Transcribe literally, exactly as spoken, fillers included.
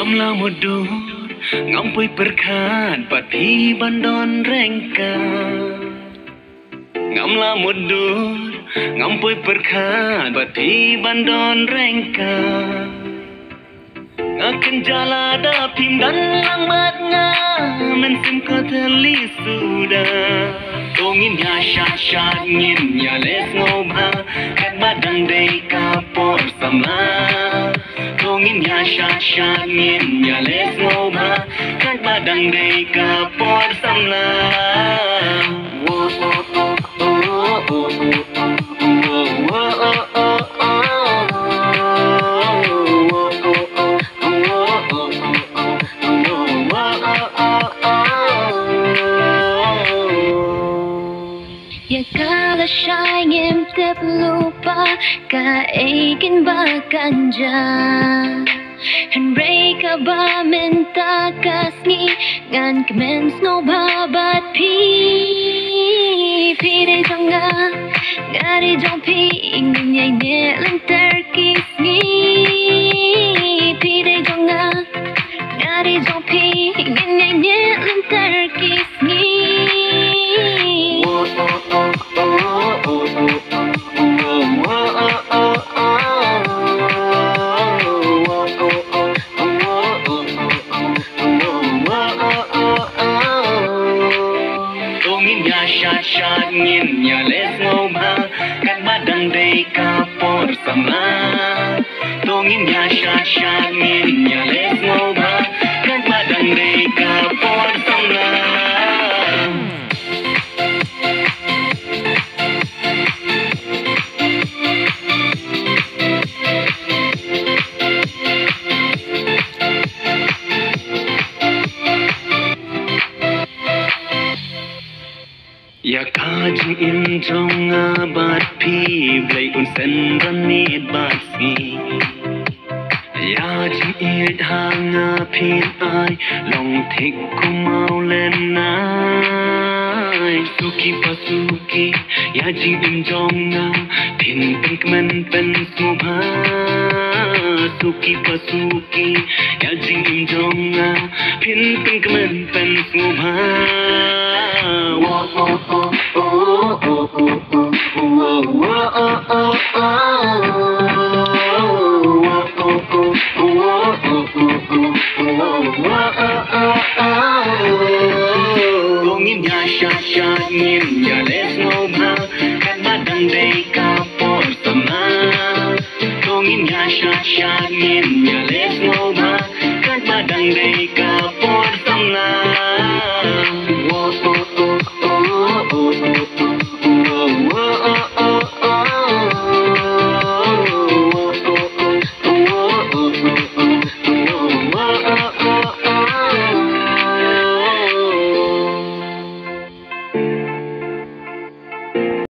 Ngam la mutdur, ngam poi pyrkhat bad phi ban don ryngkat. Ngam la mutdur, ngam poi pyrkhat bad phi ban don ryngkat. Nga kynjah lada phim don lang bad nga, mynsiem ka thylli suda. To ngin ïa shad shad, ngin ïa leh sngewbha, katba dang dei ka por samla. To ngin ïa shad shad, ngin ïa leh sngewbha, katba dang dei ka por samla. Ïa ka lashai ngim tip lypa kaei kynba kan jia. Hynrei kaba mynta ka sngi ngan kmen sngewbha bad phi. Phi dei jong nga, nga dei jong phi, ngin ïaineh lynter ki sngi. Phi dei jong nga, nga dei jong phi, ngin ïaineh lynter ki sngi. To ngin ïa shad shad, ngin ïa leh sngewbha, katba dang dei ka por samla. To ngin ïa shad shad, ngin ïa leh sngewbha, katba dang dei ka por samla. Ïa ka jingim jong nga bad phi, Blei un send ranit bad sngi. Ïa jingïeit ha nga phin ai, long thik kum maw lynai. Suki pa suki, ïa jingim jong nga phin pynkmen pynsngewbha. Suki pa suki, ïa jingim jong nga phin pynkmen pynsngewbha. To ngin ïa shad shad, ngin ïa leh